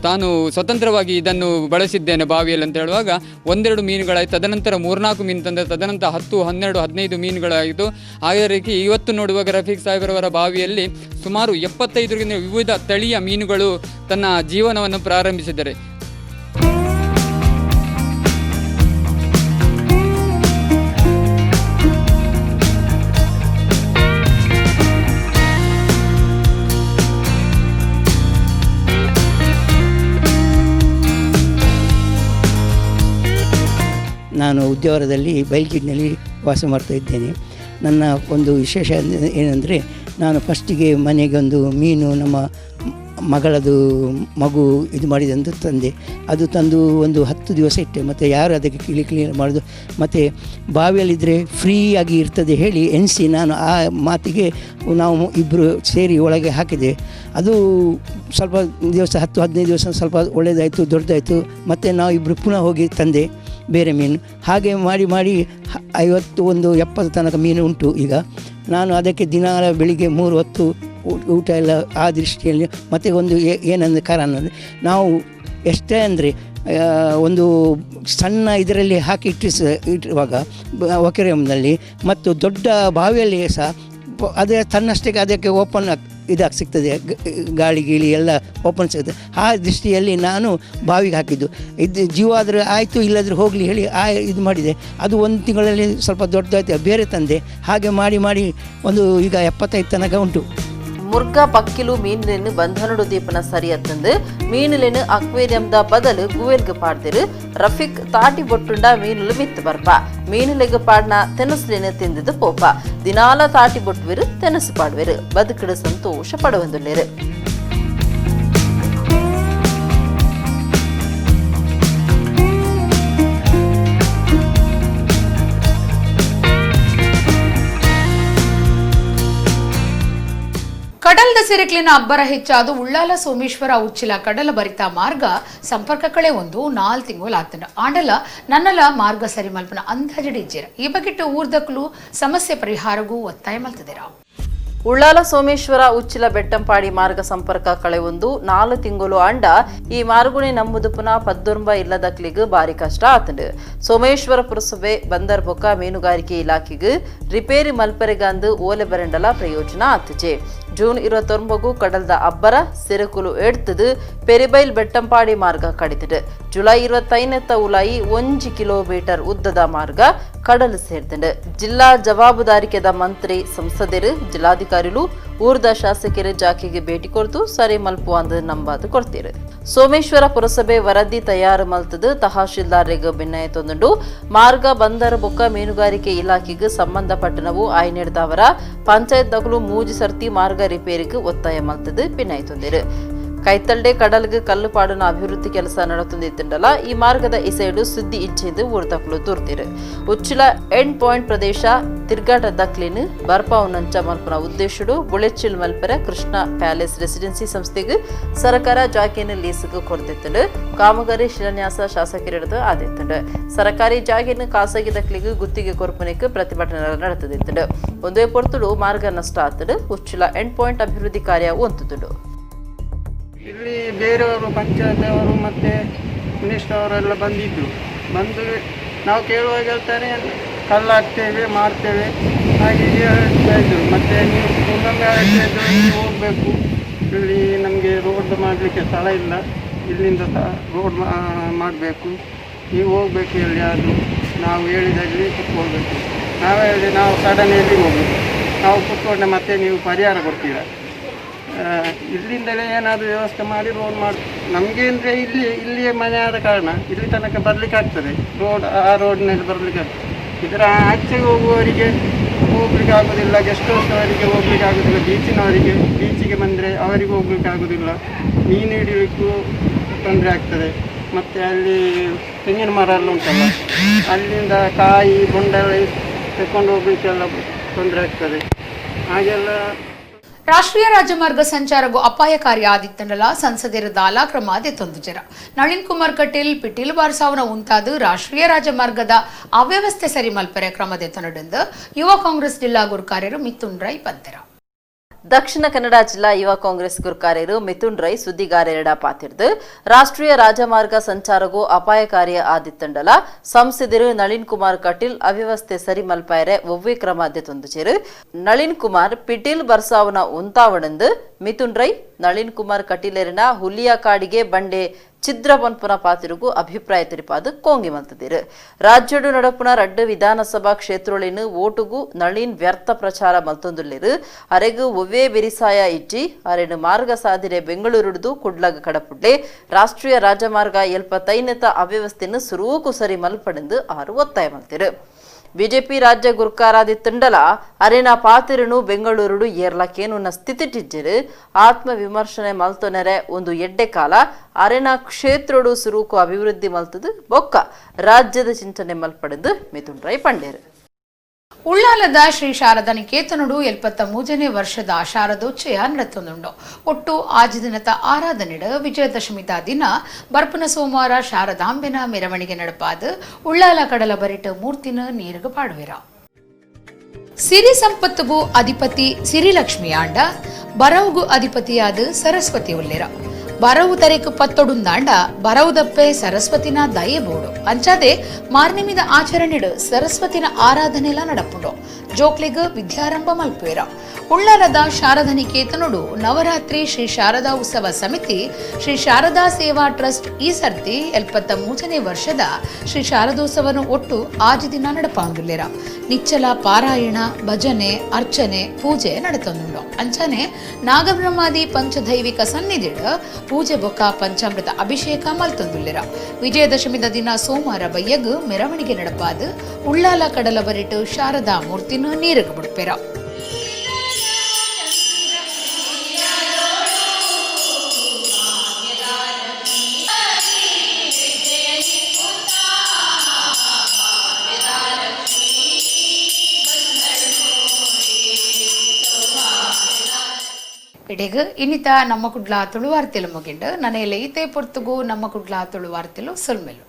Speaker 9: ತಾನು ಸ್ವತಂತ್ರವಾಗಿ ಇದನ್ನು ಬಳಸಿದ್ದೇನೆ ಬಾವಿಯಲ್ಲಿ ಅಂತ ಹೇಳುವಾಗ ಒಂದೆರಡು ಮೀನುಗಳಾಯಿತು. ತದನಂತರ 3-4 ಮೀನು ತಂದರೆ ತದನಂತರ 10, 12, 15 ಮೀನುಗಳಾಯಿತು. ಅದೇ ರೀತಿ ಇವತ್ತು ನೋಡುವಾಗ ರಫೀಕ್ ಸಾಹೇಬರವರ ಬಾವಿಯಲ್ಲಿ ಸುಮಾರು 75 ವಿವಿಧ ತಳಿಯ ಮೀನುಗಳು ತನ್ನ ಜೀವನವನ್ನು ಪ್ರಾರಂಭಿಸಿದ್ದಾರೆ.
Speaker 10: ನಾನು ಉದ್ಯಾವರದಲ್ಲಿ ಬೈಲ್ಗಿಡ್ನಲ್ಲಿ ವಾಸ ಮಾಡ್ತಾ ಇದ್ದೇನೆ. ನನ್ನ ಒಂದು ವಿಶೇಷ ಏನಂದರೆ, ನಾನು ಫಸ್ಟಿಗೆ ಮನೆಗೊಂದು ಮೀನು ನಮ್ಮ ಮಗಳದು ಮಗು ಇದು ಮಾಡಿದಂದು ತಂದೆ. ಅದು ತಂದು ಒಂದು 10 ದಿವಸ ಇಟ್ಟೆ. ಮತ್ತು ಯಾರು ಅದಕ್ಕೆ ಕ್ಲೀನ್ ಕ್ಲೀನ್ ಮಾಡೋದು, ಮತ್ತು ಬಾವಿಯಲ್ಲಿದ್ದರೆ ಫ್ರೀಯಾಗಿ ಇರ್ತದೆ ಹೇಳಿ ಎನಿಸಿ ನಾನು ಆ ಮಾತಿಗೆ ನಾವು ಇಬ್ಬರು ಸೇರಿ ಒಳಗೆ ಹಾಕಿದೆ. ಅದು ಸ್ವಲ್ಪ ದಿವಸ 10-15 ದಿವಸ ಸ್ವಲ್ಪ ಒಳ್ಳೆಯದಾಯಿತು, ದೊಡ್ಡದಾಯಿತು. ಮತ್ತು ನಾವು ಇಬ್ಬರು ಪುನಃ ಹೋಗಿ ತಂದೆ ಬೇರೆ ಮೀನು. ಹಾಗೆ ಮಾಡಿ ಮಾಡಿ 51 70 ತನಕ ಮೀನು ಉಂಟು ಈಗ. ನಾನು ಅದಕ್ಕೆ ದಿನ ಬೆಳಿಗ್ಗೆ 3 ಹೊತ್ತು ಊಟ ಎಲ್ಲ ಆ ದೃಷ್ಟಿಯಲ್ಲಿ. ಮತ್ತು ಒಂದು ಏನಂದರೆ ಕಾರಣ ಅಂದರೆ, ನಾವು ಎಷ್ಟೇ ಅಂದರೆ ಒಂದು ಸಣ್ಣ ಇದರಲ್ಲಿ ಹಾಕಿ ಇಟ್ಟಿರುವಾಗ ಅಕ್ವೇರಿಯಂನಲ್ಲಿ ಮತ್ತು ದೊಡ್ಡ ಬಾವಿಯಲ್ಲಿ ಸಹ ಅದೇ ತನ್ನಷ್ಟಕ್ಕೆ ಅದಕ್ಕೆ ಓಪನ್ ಇದಾಗಿ ಸಿಗ್ತದೆ, ಗಾಳಿ ಗೀಳಿ ಎಲ್ಲ ಓಪನ್ ಸಿಗ್ತದೆ. ಆ ದೃಷ್ಟಿಯಲ್ಲಿ ನಾನು ಬಾವಿಗೆ ಹಾಕಿದ್ದು. ಇದು ಜೀವ ಆದರೆ ಆಯಿತು, ಇಲ್ಲದ್ರೆ ಹೋಗಲಿ ಹೇಳಿ ಆ ಇದು ಮಾಡಿದೆ. ಅದು ಒಂದು ತಿಂಗಳಲ್ಲಿ ಸ್ವಲ್ಪ ದೊಡ್ಡದಾಯ್ತು, ಬೇರೆ ತಂದೆ. ಹಾಗೆ ಮಾಡಿ ಮಾಡಿ ಒಂದು ಈಗ 75 ತನಕ ಉಂಟು.
Speaker 6: ಮುರ್ಗ ಪಕ್ಕಿಲು ಮೀನುಲೆನು ಬಂಧನಡು ದೀಪನ ಸರಿಯತ್ತಂದು ಮೀನುಲೆನು ಅಕ್ವೇರಿಯಂದ ಬದಲು ಗುವೆಲ್ಗೆ ಪಾಡ್ದಿರು. ರಫೀಕ್ ತಾಟಿ ಬೊಟ್ಟುಂಡ ಮೀನುಲು ಮಿತ್ತು ಬರ್ಪ, ಮೀನುಲೆಗೆ ಪಾಡ್ನ ತೆನಸುಲೆನು ತಿಂದಿದ್ದು ಪೋಪ. ದಿನಾಲ ತಾಟಿ ಬೊಟ್ಟುವಿರು, ತೆನಸು ಪಾಡುವಿರು, ಬದುಕಿಡು ಸಂತೋಷ ಪಡುವಂದುಲ್ಲೇರು.
Speaker 1: ಕಡಲ್ದ ಸಿರಿಕ್ಲಿನ ಅಬ್ಬರ ಹೆಚ್ಚಾದು ಉಳ್ಳಾಲ ಸೋಮೇಶ್ವರ ಉಚ್ಚಿಲ ಕಡಲ ಬರಿತ ಮಾರ್ಗ ಸಂಪರ್ಕ ಕಳೆ ಒಂದು 4 ತಿಂಗಳು ಆತನ ಆಂಡಲ ನನ್ನಲ ಮಾರ್ಗ ಸರಿ ಮಲ್ಪನ ಅಂದಾಜಡಿ ಇಜ್ಜೆರ. ಈ ಬಗೆಟ್ಟು ಊರ್ದಕ್ಲು ಸಮಸ್ಯೆ ಪರಿಹಾರಗೂ ಒತ್ತಾಯ ಮಲ್ತದಿರ.
Speaker 6: ಉಳ್ಳಾಲ ಸೋಮೇಶ್ವರ ಉಚ್ಚಿಲ ಬೆಟ್ಟಂಪಾಡಿ ಮಾರ್ಗ ಸಂಪರ್ಕ ಕಳೆವೊಂದು 4 ತಿಂಗಳು ಅಂಡ ಈ ಮಾರ್ಗುಣೆ ನಂಬುದು ಪುನಃ ಪದ್ದೊರ್ಂಬ ಇಲ್ಲದಕ್ಲಿಗ್ ಬಾರಿ ಕಷ್ಟ ಆತಂಡು. ಸೋಮೇಶ್ವರ ಪುರಸಭೆ ಬಂದರ್ ಬೊಕ್ಕ ಮೀನುಗಾರಿಕೆ ಇಲಾಖೆಗೆ ರಿಪೇರಿ ಮಲ್ಪರೆಗಂದು ಓಲೆ ಬರಂಡಲ ಪ್ರಯೋಜನ ಆತಜೆ. ಜೂನ್ 29 ಕಡಲ್ದ ಅಬ್ಬರ ಸಿರುಕುಲು ಎಡ್ತದು ಪೆರಿಬೈಲ್ ಬೆಟ್ಟಂಪಾಡಿ ಮಾರ್ಗ ಕಡಿತಡು. ಜುಲೈ 25 ಉಲಾಯಿ 1 ಕಿಲೋಮೀಟರ್ ಉದ್ದದ ಮಾರ್ಗ ಕಡಲು ಸೇರ್ತಂಡು. ಜಿಲ್ಲಾ ಜವಾಬ್ದಾರಿಕೆದ ಮಂತ್ರಿ ಸಂಸದರು ಜಿಲ್ಲಾಧಿಕಾರಿಗಳು ಊರ್ದ ಶಾಸಕರು ಜಾಕೆಗೆ ಭೇಟಿ ಕೊಡ್ತು ಸರಿ ಮಲ್ಪುವಂದು ನಂಬಾದು ಕೊಡ್ತೀರು. ಸೋಮೇಶ್ವರ ಪುರಸಭೆ ವರದಿ ತಯಾರು ಮಲ್ತದು ತಹಶೀಲ್ದಾರ್ರಿಗೆ ಭಿನ್ನಾಯ ತಂದುಂಡು. ಮಾರ್ಗ ಬಂದರ ಬೊಕ್ಕ ಮೀನುಗಾರಿಕೆ ಇಲಾಖೆಗೆ ಸಂಬಂಧಪಟ್ಟನವು ಆಯ್ನೆಡ್ದವರ ಪಂಚಾಯತ್ ದಗಳು 3 ಸರ್ತಿ ಮಾರ್ಗ ರಿಪೇರಿಗೆ ಒತ್ತಾಯ ಮಲ್ತದು ಭಿನ್ನಾಯ ತಂದಿರು. ಕೈತಲ್ಡೆ ಕಡಲ್ಗೆ ಕಲ್ಲು ಪಾಡುನ ಅಭಿವೃದ್ಧಿ ಕೆಲಸ ನಡೆದುತ್ತಿಂಡಲ ಈ ಮಾರ್ಗದ ಇಸೈಡು ಸುದ್ದಿ ಇಚ್ಛೆಂದು ಊರ್ದಕ್ಲು ದೂರ್ತಿರು. ಉಚ್ಚಿಲ ಎಂಡ್ ಪಾಯಿಂಟ್ ಪ್ರದೇಶ ತಿರ್ಗಾಟ ದಕ್ಲಿನ್ ಬರ್ಪಾವುನಂಚ ಮಲ್ಪುನ ಉದ್ದೇಶಡು ಬುಳೆಚಿಲ್ ಮಲ್ಪೆರ ಕೃಷ್ಣ ಪ್ಯಾಲೇಸ್ ರೆಸಿಡೆನ್ಸಿ ಸಂಸ್ಥೆಗೆ ಸರ್ಕಾರ ಜಾಗೆಯನ್ನು ಲೀಸ್ಗೆ ಕೊಡ್ತಿತ್ತಂಡು. ಕಾಮಗಾರಿ ಶಿಲಾನ್ಯಾಸ ಶಾಸಕರಿಡದು ಆದಿತ್ತಂಡು. ಸರ್ಕಾರಿ ಜಾಗೆಯನ್ನು ಖಾಸಗಿ ದಕ್ಲಿಗೆ ಗುತ್ತಿಗೆ ಕೊರ್ಪನೆಗೆ ಪ್ರತಿಭಟನೆ ನಡೆದಿತ್ತಂಡು. ಒಂದೇ ಪೊರ್ತುಡು ಮಾರ್ಗ ನಷ್ಟ ಆತಡು. ಉಚ್ಚಿಲ ಎಂಡ್ ಪಾಯಿಂಟ್ ಅಭಿವೃದ್ಧಿ ಕಾರ್ಯ ಒಂತುದುಂಡು.
Speaker 11: ಇಲ್ಲಿ ಬೇರೆಯವರು ಪಂಚಾಯತ್ ಅವರು ಮತ್ತು ಮಿನಿಸ್ಟರ್ ಅವರೆಲ್ಲ ಬಂದಿದ್ದರು. ಬಂದು ನಾವು ಕೇಳುವಾಗ ಹೇಳ್ತಾರೆ ಕಲ್ಲು ಹಾಕ್ತೇವೆ ಮಾಡ್ತೇವೆ ಹಾಗೆ ಹೀಗೆ ಹೇಳ್ತಾ ಇದ್ದರು. ಮತ್ತು ನೀವು ಒಂದೊಮ್ಮೆ ಹೇಳ್ತಾ ಇದ್ದರು ನೀವು ಹೋಗಬೇಕು, ಇಲ್ಲಿ ನಮಗೆ ರೋಡ್ ಮಾಡಲಿಕ್ಕೆ ಸ್ಥಳ ಇಲ್ಲ, ಇಲ್ಲಿಂದ ಸಹ ರೋಡ್ ಮಾಡಬೇಕು, ನೀವು ಹೋಗಬೇಕು ಎಲ್ಲಿಯಾದರೂ, ನಾವು ಹೇಳಿದಲ್ಲಿ ಕುತ್ಕೊಳ್ಬೇಕು. ನಾವು ಹೇಳಿ ನಾವು ಸಡನ್ ಎಲ್ಲಿಗೆ ಹೋಗಬೇಕು, ನಾವು ಕುತ್ಕೊಂಡ್ರೆ ಮತ್ತೆ ನೀವು ಪರಿಹಾರ ಕೊಡ್ತೀರಾ? ಇಲ್ಲಿಂದಲೇ ಏನಾದರೂ ವ್ಯವಸ್ಥೆ ಮಾಡಿ ರೋಡ್ ಮಾಡಿ ನಮಗೆ ಅಂದರೆ ಇಲ್ಲಿ ಇಲ್ಲಿಯೇ ಮನೆ ಆದ ಕಾರಣ ಇಲ್ಲಿ ತನಕ ಬರಲಿಕ್ಕೆ ಆಗ್ತದೆ ರೋಡ್, ಆ ರೋಡ್ನಲ್ಲಿ ಬರಲಿಕ್ಕೆ ಆಗ್ತದೆ. ಇದರ ಆಚೆಗೆ ಹೋಗುವವರಿಗೆ ಹೋಗ್ಲಿಕ್ಕೆ ಆಗೋದಿಲ್ಲ, ಗೆಸ್ಟ್ ಹೌಸ್ ಅವರಿಗೆ ಹೋಗ್ಲಿಕ್ಕೆ ಆಗೋದಿಲ್ಲ, ಬೀಚಿನವರಿಗೆ ಬೀಚಿಗೆ ಬಂದರೆ ಅವರಿಗೆ ಹೋಗ್ಲಿಕ್ಕೆ ಆಗೋದಿಲ್ಲ, ಮೀನು ಹಿಡಿಲಿಕ್ಕೂ ತೊಂದರೆ ಆಗ್ತದೆ. ಮತ್ತು ಅಲ್ಲಿ ತೆಂಗಿನ ಮರ ಎಲ್ಲ ಉಂಟಲ್ಲ, ಅಲ್ಲಿಂದ ಕಾಯಿ ಬೊಂಡೆಲ್ಲ ತಕೊಂಡು ಹೋಗ್ಲಿಕ್ಕೆಲ್ಲ ತೊಂದರೆ ಆಗ್ತದೆ. ಹಾಗೆಲ್ಲ
Speaker 1: ರಾಷ್ಟ್ರೀಯ ರಾಜಮಾರ್ಗ ಸಂಚಾರಗೂ ಅಪಾಯಕಾರಿ ಆದಿತ್ತಂಡಲ ಸಂಸದರ ದಾಲಾ ಕ್ರಮ ದೆತ್ತೊಂದು ನಳಿನ್ ಕುಮಾರ್ ಕಟೀಲ್ ಪಿಟೀಲ್ ಬಾರ್ಸಾವನ ಉಂತಾದ ರಾಷ್ಟ್ರೀಯ ರಾಜಮಾರ್ಗದ ಅವ್ಯವಸ್ಥೆ ಸರಿ ಮಲ್ಪರೆ ಕ್ರಮ ದೆತ್ತೊಂದು ಯುವ ಕಾಂಗ್ರೆಸ್ ಜಿಲ್ಲಾ ಗುರುಕಾರ್ಯರು ಮಿಥುನ್ ರೈ ಪಂತೆರ.
Speaker 6: ದಕ್ಷಿಣ ಕನ್ನಡ ಜಿಲ್ಲಾ ಯುವ ಕಾಂಗ್ರೆಸ್ ಗುರುಕಾರ್ಯರು ಮಿಥುನ್ ರೈ ಸುದ್ದಿಗಾರರೆಡ ಪಾತಿರ್ದು ರಾಷ್ಟ್ರೀಯ ರಾಜಮಾರ್ಗ ಸಂಚಾರಗೂ ಅಪಾಯಕಾರಿ ಆದಿತ್ತಂಡಲ ಸಂಸದರು ನಳಿನ್ ಕುಮಾರ್ ಕಟೀಲ್ ಅವ್ಯವಸ್ಥೆ ಸರಿ ಮಲ್ಪಾಯರೆ ಒವ್ವೆ ಕ್ರಮ ದೆತ್ತೊಂದು ನಳಿನ್ ಕುಮಾರ್ ಪಿಟೀಲ್ ಬರ್ಸಾವನ ಉಂತಾವಣಂದು ಮಿಥುನ್ ರೈ ನಳಿನ್ ಕುಮಾರ್ ಕಟೀಲರಿನ ಹುಲಿಯ ಕಾಡಿಗೆ ಬಂಡೆ ಛಿದ್ರ ಪನ್ಪುನ ಪಾತಿರುಗು ಅಭಿಪ್ರಾಯ ತೆರಿಪಾದು ಕೋಂಗಿ ಮಲ್ತದಿರು. ರಾಜ್ಯಡು ನಡಪುನ ರಡ್ಡು ವಿಧಾನಸಭಾ ಕ್ಷೇತ್ರೊಳಿನ ಓಟುಗು ನಳಿನ್ ವ್ಯರ್ಥ ಪ್ರಚಾರ ಮಲ್ತೊಂದುಲ್ಲೆರು. ಅರೆಗು ಒವ್ವೇ ಬೆರಿಸಾಯ ಇಜ್ಜಿ ಅರೆನು ಮಾರ್ಗ ಸಾಧಿರೆ ಬೆಂಗಳೂರುಡ್ದು ಕುಡ್ಲಗ ಕಡಪುಡ್ಲೆ ರಾಷ್ಟ್ರೀಯ ರಾಜಮಾರ್ಗ ಎಲ್ಪತೈನತ ಅವ್ಯವಸ್ಥೆಯನ್ನು ಸುರೂಕು ಸರಿ ಮಲ್ಪಡೆಂದು ಆರು ಒತ್ತಾಯ ಮಲ್ತಿರು. ಬಿಜೆಪಿ ರಾಜ್ಯ ಗುರ್ಕಾರಾದಿತ್ತಂಡಲ ಅರೆನ ಪಾತಿರುನು ಬೆಂಗಳೂರುಡು ಏರ್ಲಕೇನುನ್ನ ಸ್ಥಿತಿಟಿಜ್ಜಿರು. ಆತ್ಮವಿಮರ್ಶನೆ ಮಲ್ತೊನೆರೆ ಒಂದು ಎಡ್ಡೆ ಕಾಲ ಅರೆನ ಕ್ಷೇತ್ರಡು ಸುರೂಕು ಅಭಿವೃದ್ಧಿ ಮಲ್ತದು ಬೊಕ್ಕ ರಾಜ್ಯದ ಚಿಂತನೆ ಮಲ್ಪಡೆದು ಮಿಥುನ್ ರೈ ಪಂಡೇರು.
Speaker 1: ಉಳ್ಳಾಲದ ಶ್ರೀ ಶಾರದಾ ನಿಕೇತನುಡು 73ನೇ ವರ್ಷದ ಶಾರದೋಚ್ಚಯ ನಡತೊಂದುಂಡು. ಒಟ್ಟು ಆಜಿ ದಿನದ ಆರಾಧನೆಡು ವಿಜಯದಶಮಿದ ದಿನ ಬರ್ಪುನ ಸೋಮವಾರ ಶಾರದಾಂಬೆನ ಮೆರವಣಿಗೆ ನಡಪಾದ ಉಳ್ಳಾಲ ಕಡಲ ಬರಿಟ ಮೂರ್ತಿನ ನೀರುಗ ಪಾಡುವಿರ. ಸಿರಿ ಸಂಪತ್ತುಗು ಅಧಿಪತಿ ಸಿರಿಲಕ್ಷ್ಮಿ ಆಂಡ ಬರವುಗು ಅಧಿಪತಿಯಾದ ಸರಸ್ವತಿ ಉಲ್ಲೆರ. ಬರವು ತರೆಕು ಪತ್ತೊಡುಂದಾಂಡ ಬರವುದಪ್ಪೆ ಸರಸ್ವತಿನ ದಯೆ ಬೋಡು. ಅಂಚಾದೆ ಮಾರ್ನಿಮಿದ ಆಚರಣೆಡು ಸರಸ್ವತಿನ ಆರಾಧನೆಲ ನಡಪುಂಡು. ಜೋಕ್ಲಿಗ್ ವಿದ್ಯಾರಂಭ ಮಲ್ಪುವೆರ. ಉಳ್ಳಾಲದ ಶಾರದಾ ನಿಕೇತನುಡು ನವರಾತ್ರಿ ಶ್ರೀ ಶಾರದಾ ಉತ್ಸವ ಸಮಿತಿ ಶ್ರೀ ಶಾರದಾ ಸೇವಾ ಟ್ರಸ್ಟ್ ಈ ಸರ್ತಿ 73ನೇ ವರ್ಷದ ಶ್ರೀ ಶಾರದೋತ್ಸವನು ಒಟ್ಟು ಆಜಿ ದಿನ ನಡಪಾಂದುಲ್ಲೆರ. ನಿಚ್ಚಲ ಪಾರಾಯಣ ಭಜನೆ ಅರ್ಚನೆ ಪೂಜೆ ನಡತೊಂದುಂಡು. ಅಂಚನೆ ನಾಗಬ್ರಹ್ಮಾದಿ ಪಂಚದೈವಿಕ ಸನ್ನಿಧಿಡ್ ಪೂಜೆ ಬೊಕ್ಕ ಪಂಚಾಮೃತ ಅಭಿಷೇಕ ಮಲ್ತೊಂದುಲ್ಲೆರ. ವಿಜಯದಶಮಿದ ದಿನ ಸೋಮವಾರ ಬಯ್ಯಗ್ ಮೆರವಣಿಗೆ ನಡಪಾದ ಉಳ್ಳಾಲ ಕಡಲ ಬರಿಟು ಶಾರದಾ ಮೂರ್ತಿನ ನೀರುಗ ಬಿಡ್ಪೆರ. ಇಡೆಗ್ ಇನ್ನಿತ ನಮ್ಮ ಕುಡ್ಲ ತುಳುವಾರ್ತೆಲು ಮುಗಿಂಡು. ನನಗೆ ಈತೆ ಪೊರ್ತುಗು ನಮ್ಮ ಕುಡ್ಲ ತುಳುವಾರ್ತೆಲು ಸೊಲ್ಮೆಲು.